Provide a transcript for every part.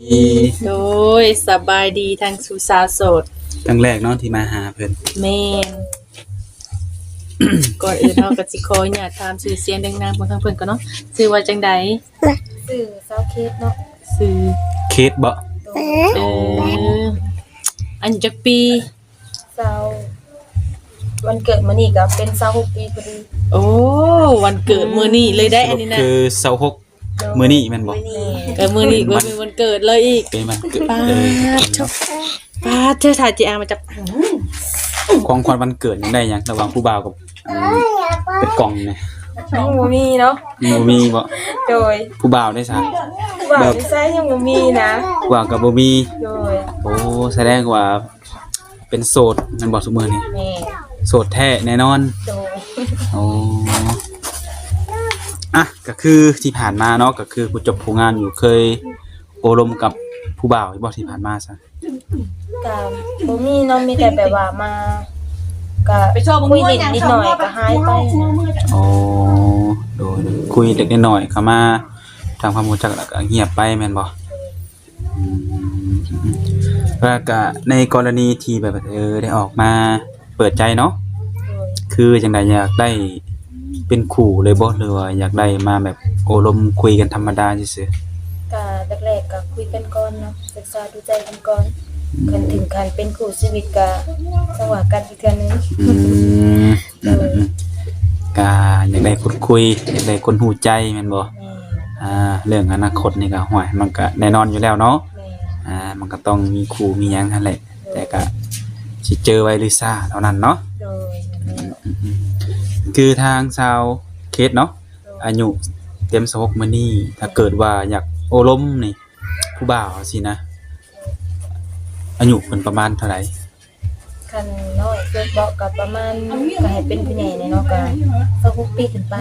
ໂດຍ ສະບາຍດີທັງສູ່ສາວໂສດ ຄັ້ງແລກເນາະທີ່ມາຫາເພິ່ນ. ແມ່ນ. ກ່ອນອື່ນເຮົາກໍຊິຂໍອະນຸຍາດຖາມຊື່ສຽງແລະນາມຂອງທາງເພິ່ນກ່ອນເນາະ. ຊື່ວ່າຈັ່ງໃດ? ຊື່ສາວເຄດເນາະ. ຊື່ເຄດບໍ? ໂດຍ. ເອີ ອາຍຸຈັກປີ? ຊາວ ວັນເກີດມື້ນີ້ກໍເປັນຊາວຫົກປີພໍດີ. ໂອ້ ວັນເກີດມື້ນີ້ເລີຍໄດ໋ ອືມ ອັນນີ້ນະ ຄືຊາວຫົກ ໂດຍ ມື້ນີ້ແມ່ນບໍ່? ມື້ນີ້ ເອີ ມື້ນີ້ກໍແມ່ນວັນເກີດເລີຍອີກ ເປັນວັນເກີດເລີຍ. ປາດໂທ້ ປາດເທ ຖ້າຈິອາມາຈັບ ຂອງຂວັນວັນເກີດຍັງໄດ້ຫຍັງລະຫວ່າງຜູ້ບ່າວກັບ ອັນ ເປັນກ່ອງນີ້? ຍັງບໍ່ມີເນາະ. ຍັງບໍ່ມີບໍ? ໂດຍ. ຜູ້ບ່າວໄດ້ຊະ? ຜູ້ບ່າວ ແບບ ໃສຍັງບໍ່ມີນະ ຜູ້ບ່າວກໍບໍ່ມີ. ໂດຍ. ໂອ້ ສະແດງວ່າ ເປັນໂສດແມ່ນບໍ່ຊຸມື້ນີ້? ແມ່ນ. ໂສດແທ້ແນ່ນອນ. ໂດຍ. ໂອ້ ອະ ກໍຄືທີ່ຜ່ານມາເນາະ ກໍຄືຜູ້ຈົບຜູ້ງາມຢູ່ ເຄີຍໂອ້ລົມກັບຜູ້ບ່າວຢູ່ບໍ່ທີ່ຜ່ານມາຊະ? ກໍບໍ່ມີເນາະ ມີແຕ່ແບບວ່າມາ ກໍຄຸຍຫຼິ້ນນິດໜ້ອຍກໍຫາຍໄປ. ໂອ້ ໂດຍ ຄຸຍເລັກນ້ອຍກໍມາທຳຄວາມຮູ້ຈັກແລ້ວກໍງຽບໄປແມ່ນບໍ່? ໂດຍ. ອືມ ແລ້ວກະໃນກໍລະນີທີ່ແບບ ເອີ ໄດ້ອອກມາເປີດໃຈເນາະ ໂດຍ ຄືຈັ່ງໃດ ຢາກໄດ້ເປັນຄູ່ເລີຍບໍ່ ຫຼືວ່າຢາກໄດ້ມາແບບໂອ້ລົມຄຸຍກັນທຳມະດາຊື່ໆ? ກະແລກໆ ກະຄຸຍກັນກ່ອນເນາະ ສຶກສາດູໃຈກັນກ່ອນ. ອືມ ຄັນເຖິງຂັ້ນເປັນຄູ່ຊີວິດກະຈັ່ງວ່າກັນອີກເທື່ອໜຶ່ງ. ອືມ. ໂດຍ. ອືມໆ ກະຢາກໄດ້ຂຸດຄຸຍ ຢາກໄດ້ຄົນຮູ້ໃຈແມ່ນບໍ່? ແມ່ນ. ອ່າ ເລື່ອງອະນາຄົດນີ້ກະ ຫ້ວຍ ມັນກະແນ່ນອນຢູ່ແລ້ວເນາະ. ແມ່ນ. ອ່າ ມັນກະຕ້ອງມີຄູ່ມີຫຍັງຫັ້ນແຫຼະ. ໂດຍ. ແຕ່ກະຊິເຈີໄວຫຼືຊ້າເທົ່ານັ້ນເນາະ. ໂດຍ. ອືມໆ ຄືທາງຊາວເຄດເນາະ ໂດຍ ອາຍຸເຕັມຊາວຫົກມື້ນີ້ ຖ້າເກີດວ່າຢາກໂອ້ລົມນີ້ ຜູ້ບ່າວຊີ້ນະ ອາຍຸເພິ່ນປະມານເທົ່າໃດ? ຄັນນ້ອຍສຸດເບາະກໍປະມານ ກໍໃຫ້ເປັນຜູ້ໃຫຍ່ແດ່ເນາະ ກໍຊາວຫົກປີຂຶ້ນໄປ.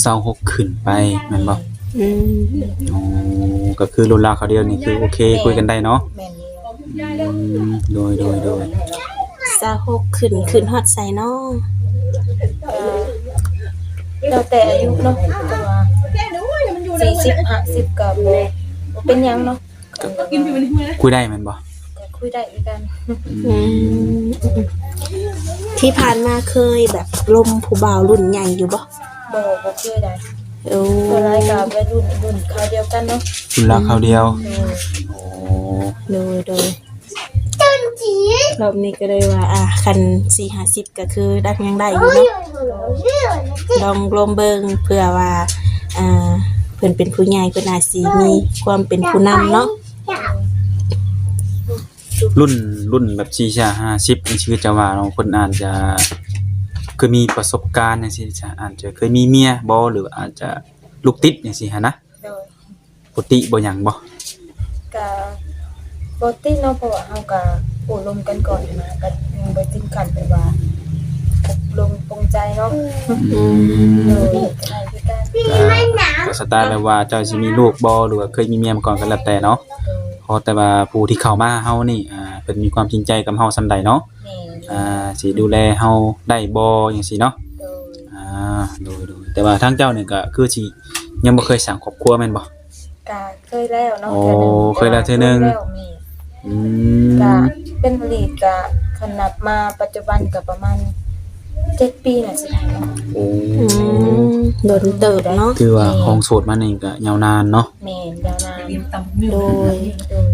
ຊາວຫົກຂຶ້ນໄປແມ່ນບໍ່? ອືມ. ໂອ້ ກໍຄືລຸ້ນລາວຄາວດຽວນີ້ຄືໂອເຄ ແມ່ນ ຄຸຍກັນໄດ້ເນາະ. ແມ່ນ. ອືມ ໂດຍ ໂດຍ ໂດຍ. ຊາວຫົກຂຶ້ນ ຂຶ້ນຮອດໃສເນາະ? ກໍແລ້ວແຕ່ອາຍຸເນາະ ແຕ່ວ່າສີ່ສິບ ຫ້າສິບກໍບໍ່ ບໍ່ເປັນຫຍັງເນາະ. ກໍຄຸຍໄດ້ແມ່ນບໍ່? ກໍຄຸຍໄດ້ຄືກັນ. ອືມ. ທີ່ຜ່ານມາເຄີຍແບບລົມຜູ້ບ່າວລຸ້ນໃຫຍ່ຢູ່ບໍ່? ບໍ່ ບໍ່ເຄີຍໄດ້. ໂອ້ ສ່ວນຫຼາຍກໍໄວລຸ້ນ ລຸ້ນຄາວດຽວກັນເນາະ. ລຸ້ນລາວຄາວດຽວ. ໂດຍ. ໂອ້ ໂດຍ ໂດຍ. ຮອບນີ້ກໍເລີຍວ່າ ອ່າ ຄັນສີ່ຫ້າສິບ ກໍຄືດັກຍັງໄດ້ຢູ່ເນາະ. ລອງລົມເບິ່ງ ເພື່ອວ່າ ອ່າ ເພິ່ນເປັນຜູ້ໃຫຍ່ ເພິ່ນອາດຊິມີຄວາມເປັນຜູ້ນຳເນາະ. ລຸ້ນ ລຸ້ນແບບສີ່ຫ້າສິບ ໃນຊີວິດຈະວ່າເນາະ ເພິ່ນອາດຈະເຄີຍມີປະສົບການຈັ່ງຊີ້ ອາດຈະເຄີຍມີເມຍບໍ່ ຫຼືອາດຈະລູກຕິດຈັ່ງຊີ້ຫັ້ນນະ. ໂດຍ. ບໍ່ຕິບໍ່ຫຍັງບໍ່? ກະບໍ່ຕິເນາະ ເພາະວ່າເຮົາກະໂອ້ລົມກັນກ່ອນນະ ກະຍັງບໍ່ເຖິງຂັ້ນແບບວ່າຕົກລົງປົງໃຈເນາະ. ອືມ. ໂດຍ. ກະ ກະສະໄຕລ໌ແບບວ່າເຈົ້າຊິມີລູກບໍ່ ຫຼືວ່າເຄີຍມີເມຍມາກ່ອນກໍແລ້ວແຕ່ເນາະ. ໂດຍ. ຂໍແຕ່ວ່າຜູ້ທີ່ເຂົ້າມາຫາເຮົານີ້ ອ່າ ເພິ່ນມີຄວາມຈິງໃຈກັບເຮົາສ່ຳໃດເນາະ. ແມ່ນ. ອ່າ ຊິດູແລເຮົາໄດ້ບໍ່ ຈັ່ງຊີ້ເນາະ. ໂດຍ. ອ່າ ໂດຍ ໂດຍ. ແຕ່ວ່າທາງເຈົ້ານີ້ກະຄືຊິຍັງບໍ່ເຄີຍສ້າງຄອບຄົວແມ່ນບໍ່? ກະເຄີຍແລ້ວເນາະ. ໂອ້ ເທື່ອໜຶ່ງ. ເຄີຍແລ້ວເທື່ອໜຶ່ງ. ແລ້ວແມ່ນ. ອືມ. ກະເປັນອີ່ຫຼີກະ ຄັນນັບມາປັດຈຸບັນກະປະມານເຈັດປີໜ້າຊິໄດ້ເນາະ. ໂອ້. ອືມ ດົນເຕີບເນາະ. ຖືວ່າ ແມ່ນ ຄອງໂສດມານີ້ກະຍາວນານເນາະ. ແມ່ນ ຍາວນານ. ໂດຍ. ໂດຍ.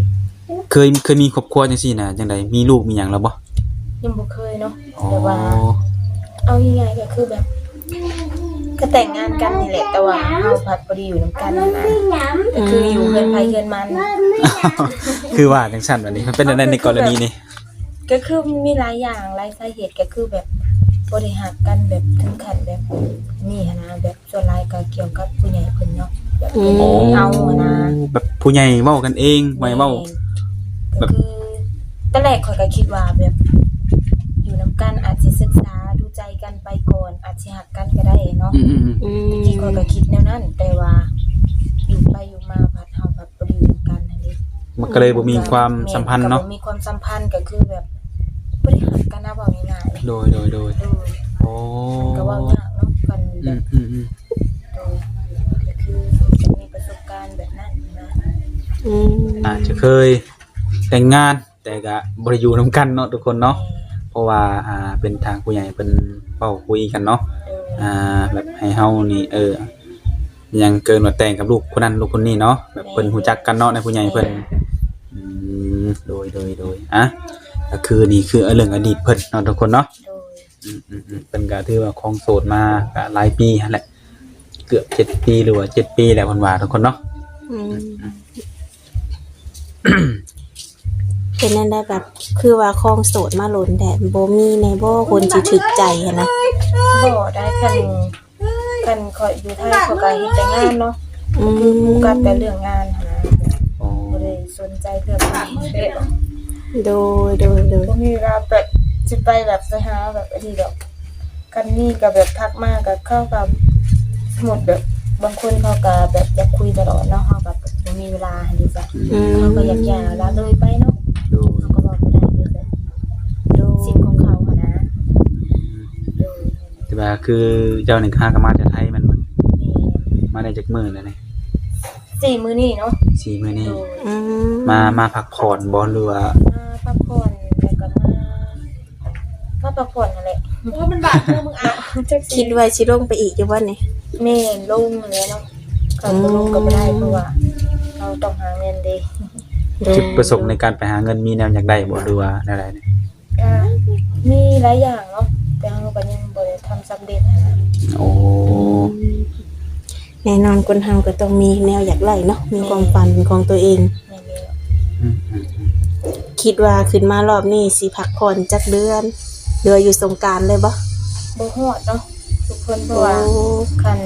ເຄີຍ ເຄີຍມີຄອບຄົວຈັ່ງຊີ້ນະ ຈັ່ງໃດ ມີລູກມີຫຍັງແລ້ວບໍ່? ຍັງບໍ່ເຄີຍເນາະ. ອໍ. ແຕ່ວ່າ ເອົາງ່າຍໆ ກໍຄືແບບ ກໍແຕ່ງງານກັນນີ້ແຫຼະ ແຕ່ວ່າເຮົາພັດບໍ່ໄດ້ຢູ່ນຳກັນນະ ກໍຄືຢູ່ເຮືອນໃຜເຮືອນມັນ. ຄືວ່າຈັ່ງຊັ້ນ ບັດນີ້ມັນເປັນແນວໃດໃນກໍລະນີນີ້? ກໍຄືມີຫຼາຍຢ່າງຫຼາຍສາເຫດ ກໍຄືແບບບໍ່ໄດ້ຮັກກັນແບບເຖິງຂັ້ນແບບນີ້ຫັ້ນນະ ແບບ ສ່ວນຫຼາຍກໍກ່ຽວກັບຜູ້ໃຫຍ່ເພິ່ນເນາະ ແບບ ອືມ ເພິ່ນເອົາຫັ້ນນະ ແບບຜູ້ໃຫຍ່ເວົ້າກັນເອງ ແມ່ນ ໄວ້ເວົ້າ ແບບ ກໍຄືຕອນແລກຂ້ອຍກໍຄິດວ່າແບບຢູ່ນຳກັນອາດຊິສຶກສາດູໃຈກັນໄປກ່ອນ ອາດຊິຮັກກັນກໍໄດ້ເນາະ. ອືມໆໆ ອືມ ແຕ່ກີ້ຂ້ອຍກໍຄິດແນວນັ້ນ ແຕ່ວ່າຢູ່ໄປຢູ່ມາພັດເຮົາພັດບໍ່ໄດ້ຢູ່ນຳກັນຫັ້ນເດ້ ມັນກໍເລີຍບໍ່ມີຄວາມສຳພັນເນາະ. ແມ່ນ ກໍບໍ່ມີຄວາມສຳພັນ ກໍຄືແບບບໍ່ໄດ້ຮັກກັນນະ ເວົ້າງ່າຍໆ. ໂດຍໆໆ ໂດຍ ໂອ້ ມັນກໍເວົ້າຍາກເນາະ ຄັນແບບ ອືມໆໆ ໂດຍ ກໍຄືມີປະສົບການແບບນັ້ນນະ. ອືມ ອາດຈະເຄີຍແຕ່ງງານ ແຕ່ກະບໍ່ໄດ້ຢູ່ນຳກັນເນາະທຸກຄົນເນາະ ເພາະວ່າ ອ່າ ເປັນທາງຜູ້ໃຫຍ່ເພິ່ນເວົ້າຄຸຍກັນເນາະ ໂດຍ ອ່າ ແບບໃຫ້ເຮົານີ້ ເອີ ຍັງເກີນວ່າແຕ່ງກັບລູກຄົນນັ້ນລູກຄົນນີ້ເນາະ ແບບເພິ່ນ ແມ່ນ ຮູ້ຈັກກັນເນາະ ໃນຜູ້ໃຫຍ່ເພິ່ນ ແມ່ນ ອືມ ໂດຍ ໂດຍ ໂດຍ ອ່ະ ກໍຄືນີ້ຄືເລື່ອງອະດີດເພິ່ນເນາະທຸກຄົນເນາະ ໂດຍ ອືມໆໆ ເພິ່ນກໍຖືວ່າຄອງໂສດມາກໍຫຼາຍປີຫັ້ນແຫຼະ ເກືອບເຈັດປີ ຫຼືວ່າເຈັດປີແລ້ວເພິ່ນວ່າທຸກຄົນເນາະ ອືມ ເປັນແນວໃດ ແບບຄືວ່າຄອງໂສດມາດົນແທ້ ບໍ່ມີແດ່ບໍ່ ຄົນຊິຖືກໃຈຫັ້ນນະ? ບໍ່ໄດ້ ຄັນ ຄັນຂ້ອຍຢູ່ໄທຂ້ອຍກໍເຮັດແຕ່ງານເນາະ ອືມ ຄືໂຟກັສແຕ່ເລື່ອງງານຫັ້ນນະ ອໍ ບໍ່ໄດ້ສົນໃຈເລື່ອງງານເດ້ ໂດຍ ໂດຍ ໂດຍ ບໍ່ມີເວລາແບບຊິໄປແບບໄປຫາແບບອັນນີ້ດອກ ຄັນມີກໍແບບທັກມາກໍເຂົາກໍ ສົມມຸດແບບບາງຄົນເຂົາກໍແບບຢາກຄຸຍຕະຫຼອດເນາະ ເຮົາກໍແບບບໍ່ມີເວລາຫັ້ນເດ້ ອືມ ເຂົາກໍຢາກຢ່າລະເລີຍໄປເນາະ ໂດຍ ເຮົາກໍເວົ້າບໍ່ໄດ້ເດ້ ແບບ ໂດຍ ສິດຂອງເຂົາຫັ້ນນະ ອືມ ໂດຍ ແຕ່ວ່າຄືເຈົ້ານີ້ຫາກໍມາແຕ່ໄທແມ່ນບໍ່? ແມ່ນ ມາໄດ້ຈັກມື້ແລ້ວນີ້? ສີ່ມື້ນີ້ເນາະ ສີ່ມື້ນີ້ ໂດຍ ອືມ ມາ ມາພັກຜ່ອນບໍ່ ຫຼືວ່າ ມາພັກຜ່ອນ ແລ້ວກໍມາ ມາພັກຜ່ອນຫັ້ນແຫຼະ ໂອ້ ມັນບາດມືມຶງອາ ຈັກຊິ ຄິດວ່າຊິລົງໄປອີກຢູ່ບໍ່ນີ້? ແມ່ນ ລົງຫັ້ນແຫຼະເນາະ ຄັນບໍ່ລົງກໍບໍ່ໄດ້ ອືມ ເພາະວ່າເຮົາຕ້ອງຫາເງິນເດ້ ໂດຍ ຈຸດປະສົງໃນການໄປຫາເງິນມີແນວຢາກໄດ້ບໍ່ ຫຼືວ່າແນວໃດ? ກະມີຫຼາຍຢ່າງເນາະ ແຕ່ເຮົາກໍຍັງບໍ່ໄດ້ທຳສຳເລັດຫັ້ນນະ ໂອ້ ແນ່ນອນຄົນເຮົາກໍຕ້ອງມີແນວຢາກໄດ້ເນາະ ມີ ແມ່ນ ຄວາມຝັນເປັນຂອງຕົວເອງ ແມ່ນແລ້ວ ອືມໆໆ ຄິດວ່າຂຶ້ນມາລອບນີ້ຊິພັກຜ່ອນຈັກເດືອນ ຫຼືວ່າຢູ່ສົງການເລີຍບໍ່? ບໍ່ຮອດເນາະທຸກຄົນ ເພາະວ່າ ໂອ້ ຄັນ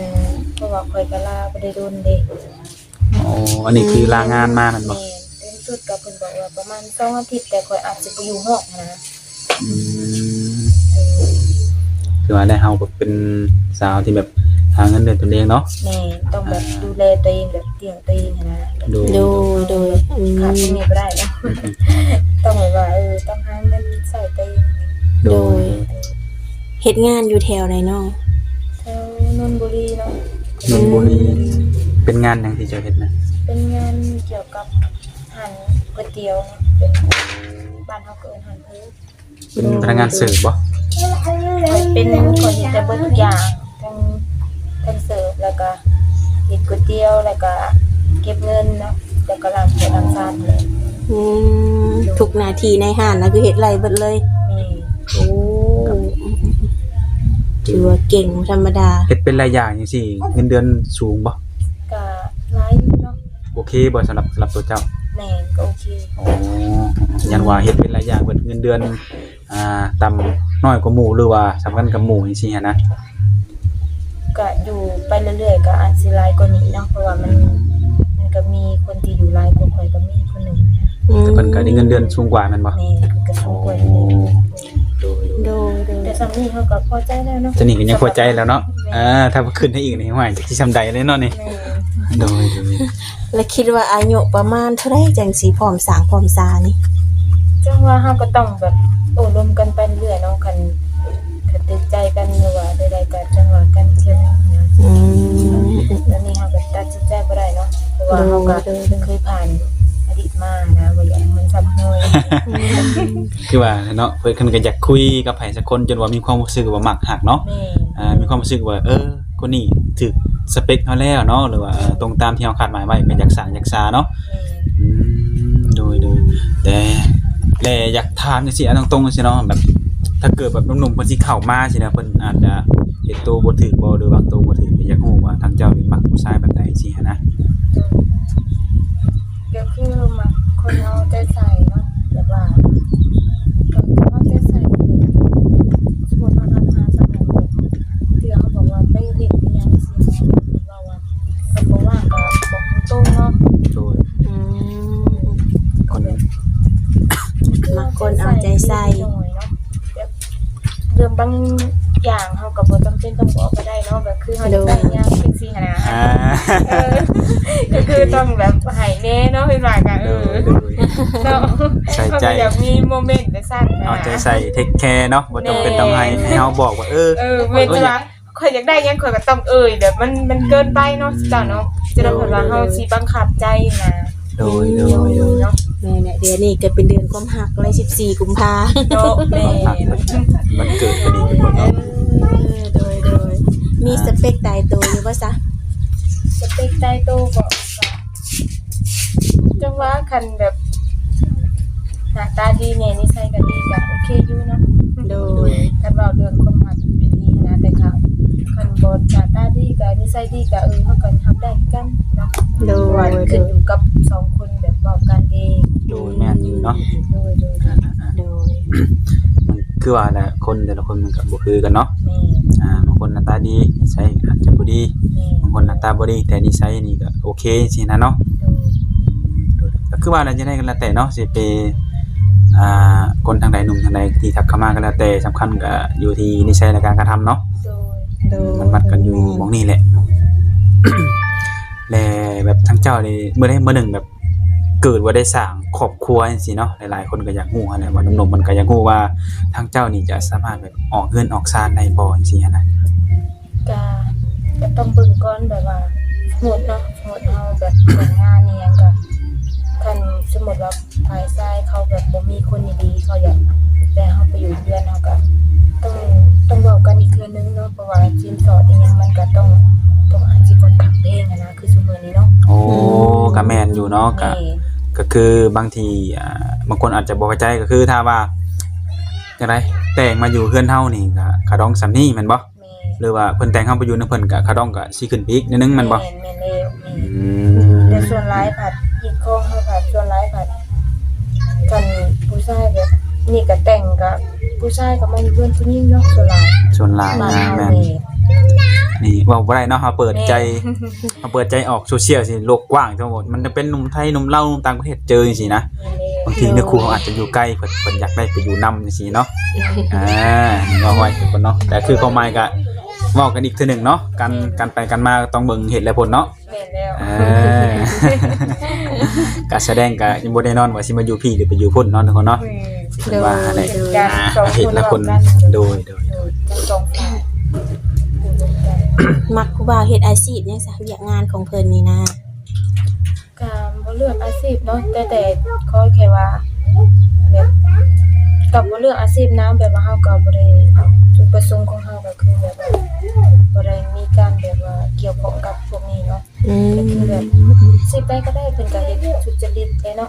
ເພາະວ່າຂ້ອຍກໍລາບໍ່ໄດ້ດົນເດ້ ອໍ ອັນນີ້ຄື ອືມ ລາງານມາແມ່ນບໍ່? ແມ່ນ ເຕັມສຸດກໍເພິ່ນບອກວ່າປະມານສອງອາທິດ ແຕ່ຂ້ອຍອາດຊິບໍ່ຢູ່ຮອດຫັ້ນນະ ອືມ ໂດຍ ຄືວ່າແລ້ວເຮົາກໍເປັນສາວທີ່ແບບຫາເງິນດ້ວຍຕົນເອງເນາະ ແມ່ນ ຕ້ອງແບບ ອ່າ ດູແລຕົວເອງ ແບບລ້ຽງຕົວເອງຫັ້ນນະ ໂດຍ ໂດຍ ໂດຍ ອືມ ຂາດຕົງນີ້ບໍ່ໄດ້ເນາະ ອືມໆໆ ຕ້ອງແບບວ່າ ເອີ ຕ້ອງຫາເງິນໃຊ້ຕົວເອງ ໂດຍ ໂດຍ ເຮັດງານຢູ່ແຖວໃດເນາະ? ແຖວນົນບຸລີເນາະ ນົນບຸລີ ອືມ ເປັນງານຫຍັງທີ່ເຈົ້າເຮັດນະ? ເປັນງານກ່ຽວກັບຮ້ານກ໋ວຍຕຽວເນາະ ເປັນ ບ້ານເຮົາກໍເອີ້ນຮ້ານເພີ ເປັນພະນັກງານເສີບບໍ່? ຂ້ອຍເປັນ ຂ້ອຍເຮັດໄດ້ເບິດທຸກຢ່າງ ທັງ ທັງເສີບ ແລ້ວກໍເຮັດກ໋ວຍຕຽວ ແລ້ວກໍເກັບເງິນເນາະ ແລ້ວກໍລ້າງຖ້ວຍລ້າງຊາມເລີຍ ອືມ ທຸກໜ້າທີ່ໃນຮ້ານນະ ຄືເຮັດໄດ້ເບິດເລີຍ ແມ່ນ ໂອ້ ຖືວ່າເກັ່ງບໍ່ທຳມະດາ ເຮັດເປັນຫຼາຍຢ່າງຈັ່ງຊີ້ ເງິນເດືອນສູງບໍ່? ກະຫຼາຍຢູ່ເນາະ ໂອເຄບໍ່ ສຳລັບ ສຳລັບຕົວເຈົ້າ? ແມ່ນ ກໍໂອເຄ ອໍ ຢ້ານວ່າເຮັດເປັນຫຼາຍຢ່າງ ເບິດເງິນເດືອນ ອ່າ ຕ່ຳ ນ້ອຍກວ່າໝູ່ ຫຼືວ່າສ່ຳກັນກັບໝູ່ຈັ່ງຊີ້ຫັ້ນນະ? ກະຢູ່ໄປເລື້ອຍໆ ກະອາດຊິຫຼາຍກວ່ານີ້ເນາະ ເພາະວ່າມັນ ອືມ ມັນກະມີຄົນທີ່ຢູ່ຫຼາຍກວ່າຂ້ອຍກະມີຄົນໜຶ່ງ ອືມ ແຕ່ເພິ່ນກະໄດ້ເງິນເດືອນສູງກວ່າແມ່ນບໍ່? ແມ່ນ ເພິ່ນກະສູງກວ່າຢູ່ ໂດຍ ໂດຍ ໂດຍ ແຕ່ສ່ຳນີ້ເຮົາກະພໍໃຈແລ້ວເນາະ ສ່ຳນີ້ກະຍັງພໍໃຈແລ້ວເນາະ ແມ່ນ ເອີ ຖ້າຂຶ້ນໄດ້ອີກນີ້ ໂອ້ຍ ຈັກຊິສ່ຳໃດເລີຍເນາະນີ້ ແມ່ນ ໂດຍ ໂດຍ ແລ້ວຄິດວ່າອາຍຸປະມານເທົ່າໃດຈັ່ງຊິພ້ອມສ້າງພ້ອມສານີ້? ຈັ່ງວ່າເຮົາກໍຕ້ອງແບບໂອ້ລົມກັນໄປເລື້ອຍເນາະ ຄັນ ຄັນຖືກໃຈກັນ ຫຼືວ່າໃດໆກໍຈັ່ງວ່າກັນເທື່ອໜຶ່ງນະ ອືມ ຕອນນີ້ເຮົາກໍຕັດສິນໃຈບໍ່ໄດ້ເນາະ ເພາະວ່າເຮົາກໍ ໂດຍ ໂດຍ ເຄີຍຜ່ານອະດີດມານະ ບໍ່ຢາກໃຫ້ມັນຊ້ຳຮອຍ ອືມ ຄືວ່າເນາະ ເພິ່ນ ເພິ່ນກໍຢາກຄຸຍກັບໃຜສັກຄົນ ຈົນວ່າມີຄວາມຮູ້ສຶກວ່າມັກຮັກເນາະ ແມ່ນ ອ່າ ມີຄວາມຮູ້ສຶກວ່າ ເອີ ຄົນນີ້ຖືກສະເປັກເຮົາແລ້ວເນາະ ຫຼືວ່າ ເອີ ຕົງຕາມທີ່ເຮົາຄາດໝາຍໄວ້ ກໍຢາກສ້າງຢາກສາເນາະ ແມ່ນ ອືມ ໂດຍ ໂດຍ ແຕ່ ແລະ ຢາກຖາມຈັ່ງຊີ້ ເອົາຕົງໆ ຈັ່ງຊີ້ເນາະ ແບບ ຖ້າເກີດແບບໜຸ່ມໆ ເພິ່ນຊິເຂົ້າມາຊີ້ນະ ເພິ່ນອາດຈະເຮັດໂຕບໍ່ຖືກບໍ່ ຫຼືວາງໂຕບໍ່ຖືກ ຢາກຮູ້ວ່າທາງເຈົ້ານີ້ມັກຜູ້ຊາຍແບບໃດຊີ້ຫັ້ນນະ? ກໍຄືມັກຄົນເອົາໃຈໃສ່ເນາະ ແບບວ່າ ເອີ ເອົາໃຈໃສ່ ສົມມຸດເຮົາຖາມຫາສາວແບບ ບາງເທື່ອເຮົາບອກວ່າໄປເຮັດອີ່ຫຍັງຊີ້ນະ ເພິ່ນເວົ້າວ່າ ຄັນບໍ່ວ່າງກໍບອກຕົງໆເນາະ ໂດຍ ອືມ ຄົນ ມັກຄົນເອົາໃຈໃສ່ ໜ້ອຍເນາະ ແບບເລື່ອງບາງຢ່າງເຮົາກໍບໍ່ຈຳເປັນຕ້ອງບອກກໍໄດ້ເນາະ ແບບຄືເຮົາຢາກໄດ້ຫຍັງຈັ່ງຊີ້ຫັ້ນນະ ອ່າ ເອີ ກໍຄືຕ້ອງແບບໃຫ້ແດ່ເນາະ ເພິ່ນວ່າກໍ ເອີ ໂດຍ ໂດຍ ເນາະ ໃສ່ໃຈ ເຮົາກໍຢາກມີໂມເມັນຈັ່ງຊັ້ນນະ ເອົາໃຈໃສ່ ເທກແຄເນາະ ບໍ່ຈຳເປັນຕ້ອງໃຫ້ ແມ່ນ ໃຫ້ເຮົາບອກວ່າ ເອີ ເອີ ແມ່ນ ຂ້ອຍຢາກໄດ້ຫຍັງຂ້ອຍກໍຕ້ອງເອີ່ຍ ແບບມັນ ມັນເກີນໄປເນາະ ອືມ ເຈົ້າເນາະ ຈະໄດ້ ໂດຍ ເພິ່ນວ່າເຮົາຊິບັງຄັບໃຈນະ ໂດຍ ໂດຍ ໂດຍ ເນາະ ແມ່ນແຫຼະ ເດືອນນີ້ກໍເປັນເດືອນຄວາມຮັກເລີຍ ສິບສີ່ ກຸມພາ ເນາະ ແມ່ນ ວັນເກີດພໍດີເປັນຄົນເນາະ ເອີ ໂດຍ ໂດຍ ມີສະເປັກຕາຍໂຕຢູ່ບໍ່ຊະ? ສະເປັກຕາຍໂຕບໍ່ ກໍ ຈັ່ງວ່າຄັນແບບ ໜ້າຕາດີແດ່ ນິໄສກໍດີ ກໍໂອເຄຢູ່ເນາະ ໂດຍ ຄັນເວົ້າເລື່ອງຄວາມຮັກອີ່ຫຼີນະ ແຕ່ກໍຄັນບໍ່ໜ້າຕາດີ ກໍນິໄສດີ ກໍ ເອີ ເຮົາກໍຮັບໄດ້ຄືກັນເນາະ ໂດຍ ເພາະວ່າຂຶ້ນຢູ່ກັບສອງຄົນແບບເວົ້າກັນເດ້ ໂດຍ ແມ່ນຢູ່ເນາະ ໂດຍ ໂດຍ ອ່າ ໂດຍ ຄືວ່າແຫຼະ ຄົນແຕ່ລະຄົນມັນກໍບໍ່ຄືກັນເນາະ ແມ່ນ ອ່າ ບາງຄົນໜ້າຕາດີ ນິໄສອາດຈະບໍ່ດີ ແມ່ນ ບາງຄົນໜ້າຕາບໍ່ດີ ແຕ່ນິໄສນີ້ກໍໂອເຄຊີ້ນະເນາະ ໂດຍ ກໍຄືວ່າແຫຼະ ຈັ່ງໃດກໍແລ້ວແຕ່ເນາະ ຊິໄປ ອ່າ ຄົນທາງໃດ ໜຸ່ມທາງໃດທີ່ທັກເຂົ້າມາກໍແລ້ວແຕ່ ສຳຄັນກໍຢູ່ທີ່ນິໄສ ແລະ ການກະທຳເນາະ ໂດຍ ໂດຍ ມັນວັດກັນຢູ່ໝ່ອງນີ້ແຫຼະ ແລະ ແບບທາງເຈົ້ານີ້ ມື້ໃດມື້ໜຶ່ງແບບ ເກີດວ່າໄດ້ສ້າງຄອບຄົວຈັ່ງຊີ້ເນາະ ຫຼາຍໆຄົນກໍຢາກຮູ້ຫັ້ນແຫຼະ ວ່າໜຸ່ມໆມັນກໍຢາກຮູ້ວ່າ ທາງເຈົ້ານີ້ຈະສາມາດແບບອອກເຮືອນອອກຊານໄດ້ບໍ່ ຈັ່ງຊີ້ຫັ້ນນະ? ກະ ກະຕ້ອງເບິ່ງກ່ອນ ແບບວ່າ ສົມມຸດເນາະ ສົມມຸດເຮົາແບບແຕ່ງງານອີ່ຫຍັງກະ ຄັນສົມມຸດວ່າຝ່າຍຊາຍເຂົາແບບບໍ່ມີຄົນດີໆ ເຂົາຢາກແຕ່ເຮົາໄປຢູ່ເຮືອນ ເຮົາກະຕ້ອງ ຕ້ອງເວົ້າກັນອີກເທື່ອໜຶ່ງເນາະ ເພາະວ່າສິນສອດອີ່ຫຍັງມັນກະຕ້ອງ ຕ້ອງອາດຊິຄ່ອນຂ້າງແພງຫັ້ນນະ ຄືຊຸມື້ນີ້ເນາະ ໂອ້ ອືມ ກະແມ່ນຢູ່ເນາະ ກະ ແມ່ນ ກະຄືບາງທີ ອ່າ ບາງຄົນອາດຈະບໍ່ເຂົ້າໃຈ ກະຄືຖ້າວ່າ ຈັ່ງໃດ ແຕ່ງມາຢູ່ເຮືອນເຮົານີ້ກະຄ່າດອງສ່ຳນີ້ແມ່ນບໍ່? ແມ່ນ ຫຼືວ່າເພິ່ນແຕ່ງເຮົາໄປຢູ່ນຳເພິ່ນກະຄ່າດອງກະຊິຂຶ້ນໄປອີກໜ້ອຍໜຶ່ງແມ່ນບໍ່? ແມ່ນ ແມ່ນແລ້ວ ແມ່ນ ອືມ ແຕ່ສ່ວນຫຼາຍພັດ ຮີດຄອງເຮົາພັດ ສ່ວນຫຼາຍພັດ ຄັນຜູ້ຊາຍແບບນີ້ກະແຕ່ງກະ ຜູ້ຊາຍກະມາຢູ່ເຮືອນຜູ້ຍິງເນາະ ສ່ວນຫຼາຍ ສ່ວນຫຼາຍ ບ້ານເຮົາ ແມ່ນ ແມ່ນ ນີ້ເວົ້າບໍ່ໄດ້ເນາະ ເຮົາເປີດໃຈ ແມ່ນ ເຮົາເປີດໃຈອອກໂຊຊຽວຊິໂລກກວ້າງ ທັງໝົດ ມັນຈະເປັນໜຸ່ມໄທ ໜຸ່ມລາວ ໜຸ່ມຕ່າງປະເທດ ເຈີຈັ່ງຊີ້ນະ ບາງທີເນື້ອຄູ່ເຮົາອາດຈະຢູ່ໄກ ເພິ່ນ ເພິ່ນຢາກໄດ້ໄປຢູ່ນຳຈັ່ງຊີ້ເນາະ ອ່າ ເວົ້າໄວ້ທຸກຄົນເນາະ ແຕ່ຄືຄວາມໝາຍກະເວົ້າກັນອີກເທື່ອໜຶ່ງເນາະ ການ ການໄປການມາຕ້ອງເບິ່ງເຫດແລະຜົນເນາະ ແມ່ນແລ້ວ ເອີ ການສະແດງກະຍັງບໍ່ແນ່ນອນວ່າຊິມາຢູ່ພີ້ ຫຼືໄປຢູ່ພຸ້ນເນາະ ທຸກຄົນເນາະ ແມ່ນ ເພິ່ນວ່າຫັ້ນແຫຼະ ໂດຍ ອ່າ ເຫດແລະຜົນ ໂດຍ ໂດຍ ໂດຍ ທັງສອງຝ່າຍ ມັກຜູ້ບ່າວເຮັດອາຊີບຫຍັງຊະ ວຽກງານຂອງເພິ່ນນີ້ນະ? ກະບໍ່ເລືອກອາຊີບເນາະ ແຕ່ ແຕ່ຂໍແຄ່ວ່າ ແບບ ກະບໍ່ເລືອກອາຊີບນຳ ແບບວ່າເຮົາກະບໍ່ໄດ້ ຈຸດປະສົງຂອງເຮົາກະຄືແບບວ່າ ບໍ່ໄດ້ມີການແບບວ່າກ່ຽວຂ້ອງກັບພວກນີ້ເນາະ ອືມ ກະຄືແບບ ອາຊີບໃດກະໄດ້ ເພິ່ນກະເຮັດສຸດຈະລິດເດ້ເນາະ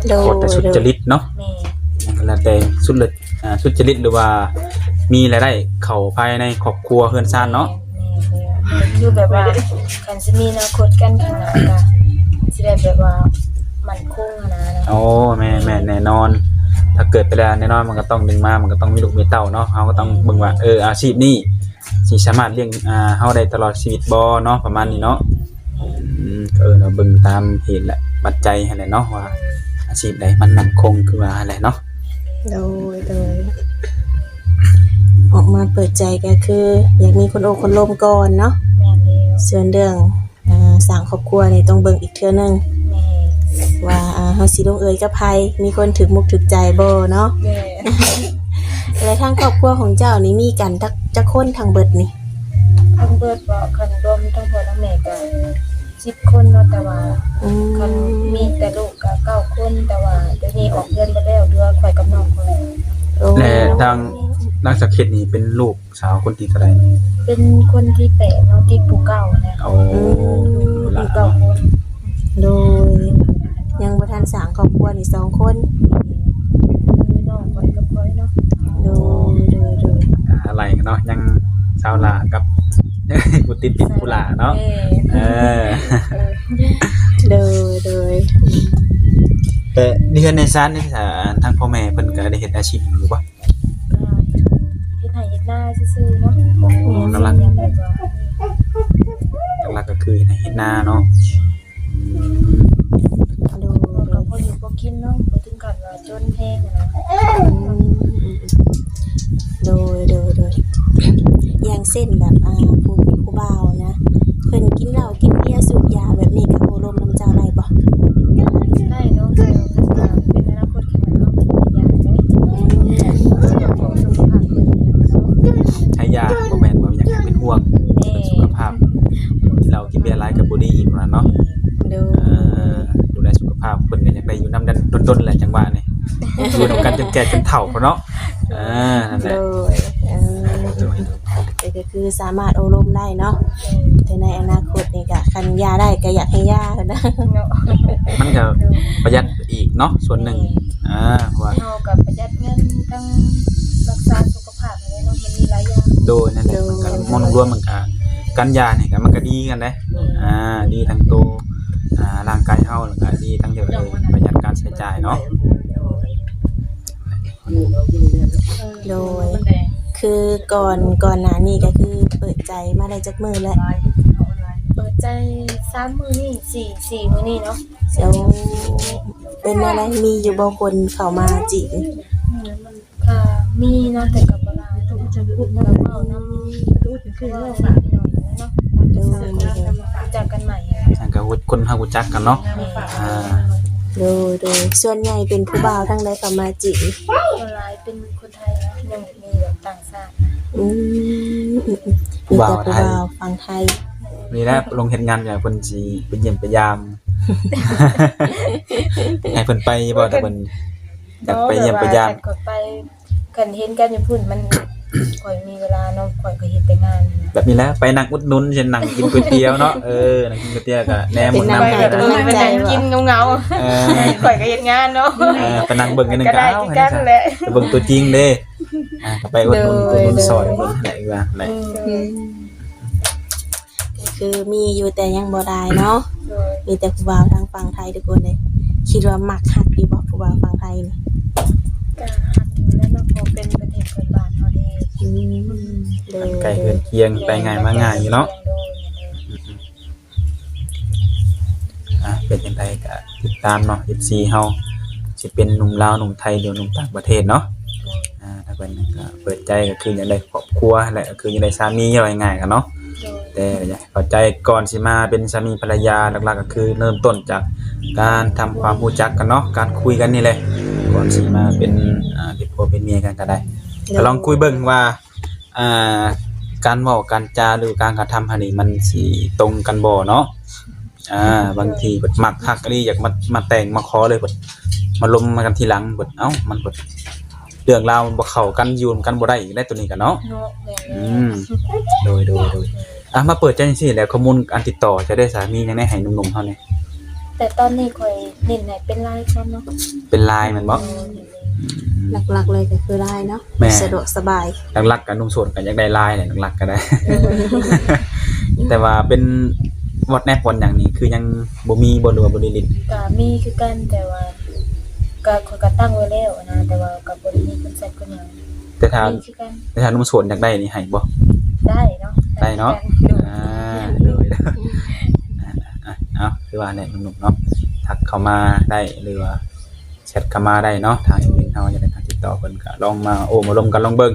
ໂດຍ ຂໍແຕ່ສຸດຈະລິດເນາະ ແມ່ນ ຫຍັງກະແລ້ວແຕ່ ສຸດ ອ່າ ສຸດຈະລິດ ຫຼືວ່າມີລາຍໄດ້ເຂົ້າພາຍໃນຄອບຄົວເຮືອນຊານເນາະ ແມ່ນ ແມ່ນ ແມ່ນ ຄືແບບວ່າ ຄັນຊິມີອະນາຄົດກັນຂ້າງໜ້າກະຊິໄດ້ແບບວ່າໝັ້ນຄົງຫັ້ນນະ ໂອ້ ແມ່ນ ແມ່ນ ແນ່ນອນ ຖ້າເກີດໄປແລ້ວແນ່ນອນມັນກະຕ້ອງດຶງມາ ມັນກະຕ້ອງມີລູກມີເຕົ້າເນາະ ເຮົາກະຕ້ອງເບິ່ງວ່າ ເອີ ອາຊີບນີ້ຊິສາມາດລ້ຽງ ອ່າ ເຮົາໄດ້ຕະຫຼອດຊີວິດບໍ່ເນາະ ປະມານນີ້ເນາະ ອືມ ເອີ ເຮົາເບິ່ງຕາມເຫດແລະປັດໄຈຫັ້ນແຫຼະເນາະ ວ່າອາຊີບໃດມັນໝັ້ນຄົງ ຄືວ່າຫັ້ນແຫຼະເນາະ ໂດຍ ໂດຍ ອອກມາເປີດໃຈກະຄື ຢາກມີຄົນໂອ້ຄົນລົມກ່ອນເນາະ ແມ່ນແລ້ວ ສ່ວນເລື່ອງ ອ່າ ສ້າງຄອບຄົວນີ້ຕ້ອງເບິ່ງອີກເທື່ອໜຶ່ງ ແມ່ນ ວ່າ ອ່າ ເຮົາຊິລົງເອີຍກັບໃຜ ມີຄົນຖືກມຸກຖືກໃຈບໍ່ເນາະ ແມ່ນ ແລະທາງຄອບຄົວຂອງເຈົ້ານີ້ມີກັນຈັກ ຈັກຄົນທັງເບິດນີ້? ທັງເບິດບໍ່ ຄັນລວມທັງພໍ່ທັງແມ່ກະ ສິບຄົນເນາະ ແຕ່ວ່າ ອືມ ຄັນມີແຕ່ລູກກະເກົ້າຄົນ ແຕ່ວ່າດຽວນີ້ອອກເຮືອນເບິດແລ້ວ ເຫຼືອຂ້ອຍກັບນ້ອງຂ້ອຍ ໂອ້ ແລະທາງ ນາງສັກເຂດນີ້ເປັນລູກສາວຄົນທີເທົ່າໃດ? ເປັນຄົນທີແປດເນາະ ຕິດຜູ້ເກົ່າຫັ້ນແຫຼະ ໂອ້ ອືມ ຜູ້ເກົ່າຄົນ ໂດຍ ຍັງບໍ່ທັນສ້າງຄອບຄົວນີ້ສອງຄົນ ຄືນ້ອງຂ້ອຍກັບຂ້ອຍເນາະ ໂດຍ ໂດຍ ໂດຍ ອ່າ ໄລ່ກັນເນາະ ຍັງສາວຫຼ້າກັບ ຜູ້ຕິດຕິດຜູ້ຫຼ້າເນາະ ເອີ ເອີ ໂດຍ ໂດຍ ແຕ່ເຮືອນໃນຊານນີ້ ທາງພໍ່ແມ່ເພິ່ນກະໄດ້ເຮັດອາຊີບຫຍັງຢູ່ບໍ່? ກະເຮັດໄຮ່ເຮັດນາຊື່ໆເນາະ ໂອ້ ຫຼັກໆ ແມ່ນ ແບບວ່າ ຫຼັກໆກະຄືເຮັດໄຮ່ເຮັດນາເນາະ ອືມ ໂດຍ ກະພໍຢູ່ພໍກິນເນາະ ບໍ່ເຖິງຂັ້ນວ່າຈົນແຮງຫັ້ນນະ ອືມ ໂດຍ ໂດຍ ໂດຍ ຢ່າງເຊັ່ນແບບ ອ່າ ຜູ້ ຜູ້ບ່າວນະ ເພິ່ນກິນເຫຼົ້າກິນເບຍສູບຢາແບບນີ້ ກະໂອ້ລົມນຳເຈົ້າໄດ້ບໍ່? ໄດ້ເນາະ ແຕ່ວ່າເປັນອະນາຄົດຂ້າງໜ້າເນາະ ເພິ່ນຢາກໄດ້ ອືມ ເລື່ອງຂອງສຸຂະພາບເພິ່ນ ໃຫ້ຢາ ບໍ່ແມ່ນວ່າຢາກໃຫ້ເປັນຫ່ວງ ແມ່ນ ເລື່ອງສຸຂະພາບ ກິນເຫຼົ້າກິນເບຍຫຼາຍກະບໍ່ດີອີກຫັ້ນນະເນາະ ໂດຍ ອ່າ ດູແລສຸຂະພາບ ຄົນແຫຼະ ຈັງຫວະນີ້ ຢູ່ນຳກັນຈົນແກ່ຈົນເຖົ້າພຸ້ນເນາະ. ເອີ ນັ້ນແຫຼະ ໂດຍ ເອີ ໂດຍ ໂດຍ ແຕ່ກໍຄືສາມາດໂອ້ລົມໄດ້ເນາະ ແຕ່ໃນອະນາຄົດນີ້ກໍຄັນຢ່າໄດ້ກໍຢາກໃຫ້ຢ່ານະ ເນາະ ມັນກໍປະຢັດອີກເນາະ ສ່ວນໜຶ່ງ ແມ່ນ ອ່າ ເພາະວ່າເຮົາກໍປະຢັດເງິນ ທັງຮັກສາສຸຂະພາບຫັ້ນແຫຼະເນາະ ມັນມີຫຼາຍຢ່າງ ໂດຍ ນັ້ນແຫຼະ ໂດຍ ມັນກໍມອງລວມ ມັນກໍ ການຢ່ານີ້ກໍມັນກໍດີຄືກັນເດ້ ອືມ ອ່າ ດີທັງໂຕ ອ່າ ຮ່າງກາຍເຮົາ ແລ້ວກໍດີທັງທີ່ວ່າ ເອີ ປະຢັດການໃຊ້ຈ່າຍເນາະ. ໂດຍ ຄືກ່ອນ ກ່ອນໜ້ານີ້ກໍຄືເປີດໃຈມາໄດ້ຈັກມື້ແລ້ວ? ເປີດໃຈສາມມື້ນີ້ ສີ່ ສີ່ມື້ນີ້ເນາະ. ໂອ້ ເປັນແນວໃດ ມີຢູ່ບໍ່ຄົນເຂົ້າມາຈີບ? ອືມ ກໍມີເນາະ ແຕ່ກໍບໍ່ຫຼາຍ ກໍເວົ້ານຳ ຄືເວົ້ານຳພີ່ນ້ອງເນາະ ຕາມພາສາ ໂດຍ ເຮົາກໍຮູ້ຈັກກັນໃໝ່ ຈັ່ງກໍຮູ້ ຄົນເຮົາຮູ້ຈັກກັນເນາະ ແມ່ນ ອ່າ ໂດຍ ໂດຍ ສ່ວນໃຫຍ່ເປັນຜູ້ບ່າວທາງໃດເຂົ້າມາຈີບ? ສ່ວນຫຼາຍເປັນຄົນໄທເນາະ ຍັງມີແບບຕ່າງຊາດ ອືມ ອືມ ອືມ ມີແຕ່ຜູ້ບ່າວຝັ່ງໄທ ນີ້ແຫຼະ ລົງເຮັດງານ ຢາກເພິ່ນຊິໄປຢ້ຽມໄປຢາມ ໃຫ້ເພິ່ນໄປບໍ່ ຖ້າເພິ່ນ ຢາກໄປຢ້ຽມໄປຢາມ ບໍ່ ແບບວ່າຄັນຂ້ອຍໄປ ຄັນເຫັນກັນຢູ່ພຸ້ນ ມັນ ຂ້ອຍມີເວລາເນາະ ຂ້ອຍກໍເຮັດແຕ່ງານນະ ແບບນີ້ແຫຼະ ໄປນັ່ງອຸດໜູນ ເຊັ່ນນັ່ງກິນກ໋ວຍຕຽວເນາະ ເອີ ນັ່ງກິນກ໋ວຍຕຽວກໍແນມ ໄປນັ່ງ ນັ່ງກິນເຫງົາໆ ເອີ ຂ້ອຍກໍເຮັດງານເນາະ ເອີ ໄປນັ່ງເບິ່ງກັນໜຶ່ງກໍ ກໍໄດ້ຄືກັນແຫຼະ ໄປເບິ່ງຕົວຈິງເດ້ ອ່າ ກໍໄປອຸດໜູນ ໂດຍ ອຸດໜູນຊ່ອຍເພິ່ນແຫຼະ ວ່າແຫຼະ ອືມ ອືມ ກໍຄືມີຢູ່ແຕ່ຍັງບໍ່ໄດ້ເນາະ ໂດຍ ມີແຕ່ຜູ້ບ່າວທາງຝັ່ງໄທທຸກຄົນເດ້ ຄິດວ່າມັກຮັກຢູ່ບໍ່ ຜູ້ບ່າວຝັ່ງໄທນີ້? ກໍຮັກຢູ່ແລ້ວເນາະ ເພາະເປັນປະເທດເພື່ອນບ້ານເຮົາເດ້ ອືມ ໂດຍ ໃກ້ເຮືອນຄຽງ ໄປງ່າຍມາງ່າຍຢູ່ເນາະ ໂດຍ ອືມ ອ່າ ເປັນຈັ່ງໃດກໍຕິດຕາມເນາະ ເອັຟຊີ ເຮົາ ຊິເປັນໜຸ່ມລາວ ໜຸ່ມໄທ ຫຼື ໜຸ່ມຕ່າງປະເທດເນາະ ໂດຍ ອ່າ ຖ້າເພິ່ນກໍເປີດໃຈ ກໍຄືຢາກໄດ້ຄອບຄົວ ແລະ ກໍຄືຢາກໄດ້ສາມີ ເວົ້າງ່າຍໆກັນເນາະ ໂດຍ ແຕ່ຢາກໃຫ້ເຂົ້າໃຈ ກ່ອນຊິມາເປັນສາມີພັນລະຍາ ຫຼັກໆກໍຄືເລີ່ມຕົ້ນຈາກການທຳຄວາມຮູ້ຈັກກັນເນາະ ການຄຸຍກັນນີ້ແຫຼະ ກ່ອນຊິມາເປັນ ອ່າ ເປັນຜົວເປັນເມຍກັນກໍໄດ້ ໂດຍ ກໍລອງຄຸຍເບິ່ງວ່າ ອ່າ ການເວົ້າການຈາ ຫຼື ການກະທຳຫັ້ນນີ້ ມັນຊິຕົງກັນບໍ່ເນາະ ອ່າ ບາງທີເພິ່ນມັກຮັກອີ່ຫຼີ ຢາກມາ ມາແຕ່ງມາຂໍເລີຍ ເພິ່ນມາລົມກັນທີຫຼັງ ເພິ່ນ ເອົ້າ ມັນເພິ່ນ ເລື່ອງລາວມັນບໍ່ເຂົ້າກັນ ຢູ່ນຳກັນບໍ່ໄດ້ອີກແລ້ວ ໂຕນີ້ກໍເນາະ ເນາະ ແມ່ນ ອືມ ໂດຍ ໂດຍ ໂດຍ ອ່າ ມາເປີດໃຈຈັ່ງຊີ້ແລ້ວ ຂໍ້ມູນອັນຕິດຕໍ່ຈະໄດ້ສາ ມີຫຍັງແດ່ໃຫ້ໜຸ່ມໆເຮົາແດ່? ແຕ່ຕອນນີ້ຂ້ອຍເນັ້ນໃຫ້ເປັນ LINE ກ່ອນເນາະ ເປັນ LINE ແມ່ນບໍ່? ອືມ ອືມ ຫຼັກໆເລີຍກໍຄື LINE ເນາະ ແມ່ນ ສະດວກສະບາຍ ຫຼັກໆກໍໜຸ່ມໂສດກໍຢາກໄດ້ LINE ແຫຼະ ຫຼັກໆກໍໄດ້ ເອີ ແຕ່ວ່າເປັນ WhatsApp ຫຍັງນີ້ ຄືຍັງບໍ່ມີບໍ່ ຫຼືວ່າບໍ່ໄດ້ຫຼິ້ນ? ກໍມີຄືກັນ ແຕ່ວ່າກໍ ຂ້ອຍກໍຕັ້ງໄວ້ແລ້ວນະ ແຕ່ວ່າກໍບໍ່ໄດ້ມີຄົນແຊັດຄົນຫຍັງ ແຕ່ຖ້າ ມີຄືກັນ ແຕ່ຖ້າໜຸ່ມໂສດຢາກໄດ້ນີ້ໃຫ້ບໍ່? ໄດ້ເນາະ ໄດ້ເນາະ ໄດ້ຄືກັນ ອ່າ ໂດຍ ອ່າ ເອົາ ຄືວ່າແຫຼະ ໜຸ່ມໆເນາະ ທັກເຂົ້າມາໄດ້ ຫຼືວ່າ ແຊັດເຂົ້າມາໄດ້ເນາະ ທາງແອດມິນເຮົາຈະໄດ້ຕິດຕໍ່ເພິ່ນ ກໍລອງມາໂອ້ມາລົມກັນລອງເບິ່ງ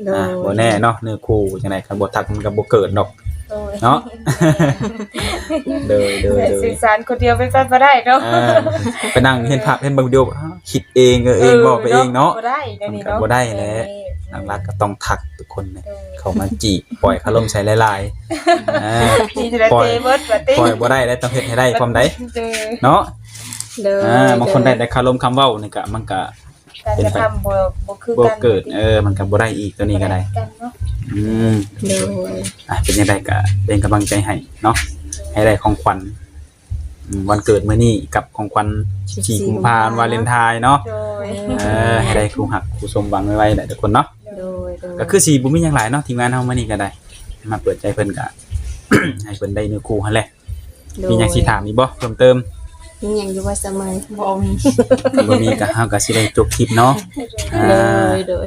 ໂດຍ ອ່າ ບໍ່ແນ່ເນາະ ເນື້ອຄູ່ຈັ່ງໃດ ຄັນບໍ່ທັກມັນກໍບໍ່ເກີດດອກ ໂດຍ ເນາະ ໂດຍ ໂດຍ ໂດຍ ສື່ສານຄົນດຽວເປັນໄປບໍ່ໄດ້ເນາະ ເອີ ໄປນັ່ງເຫັນພາບເຫັນເບິ່ງວິດີໂອ ຄິດເອງ ເອີ ເອງ ເອີ ເວົ້າໄປເອງເນາະ ເນາະ ບໍ່ໄດ້ ມັນກໍບໍ່ໄດ້ແຫຼະ ເອີ ຫຼັກໆກໍຕ້ອງທັກທຸກຄົນ ໂດຍ ເຂົ້າມາຈີບ ປ່ອຍຄາລົມໃສ່ຫຼາຍໆ ອ່າ ມີແຕ່ ປ່ອຍ ເຕະເບິດວ່າຕິ ປ່ອຍບໍ່ໄດ້ແລ້ວ ຕ້ອງເຮັດໃຫ້ໄດ້ພ້ອມໃດ ໂດຍ ເນາະ ໂດຍ ອ່າ ບາງຄົນໄດ້ແຕ່ຄາລົມຄຳເວົ້ານີ້ກະ ມັນກະ ການກະທຳບໍ່ ບໍ່ຄື ບໍ່ ກັນ ເກີດ ເອີ ມັນກະບໍ່ໄດ້ອີກ ໂຕນີ້ກະໄດ້ ບໍ່ໄດ້ຄືກັນເນາະ ອືມ ໂດຍ ອ່ະ ເປັນຈັ່ງໃດກະເປັນກຳລັງໃຈໃຫ້ເນາະ ໃຫ້ໄດ້ຂອງຂວັນ ອືມ ວັນເກີດມື້ນີ້ກັບຂອງຂວັນສິບສີ່ ສິບສີ່ ກຸມພາ ວັນວາເລັນທາຍເນາະ ໂດຍ ເອີ ໃຫ້ໄດ້ຄູ່ຮັກຄູ່ສົມຫວັງໄວໆແຫຼະທຸກຄົນເນາະ ໂດຍ ໂດຍ ກະຄືຊິບໍ່ມີຫຍັງຫຼາຍເນາະ ທີມງານເຮົາມື້ນີ້ກະໄດ້ ມາເປີດໃຈເພິ່ນກະ ໃຫ້ເພິ່ນໄດ້ເນື້ອຄູ່ຫັ້ນແຫຼະ ໂດຍ ມີຫຍັງຊິຖາມອີກບໍ່ເພີ່ມເຕີມ? ມີຫຍັງຢູ່ບໍ່ສະເໝີ? ບໍ່ມີ ບໍ່ມີກະເຮົາກະຊິໄດ້ຈົບຄລິບເນາະ ໂດຍ ອ່າ ໂດຍ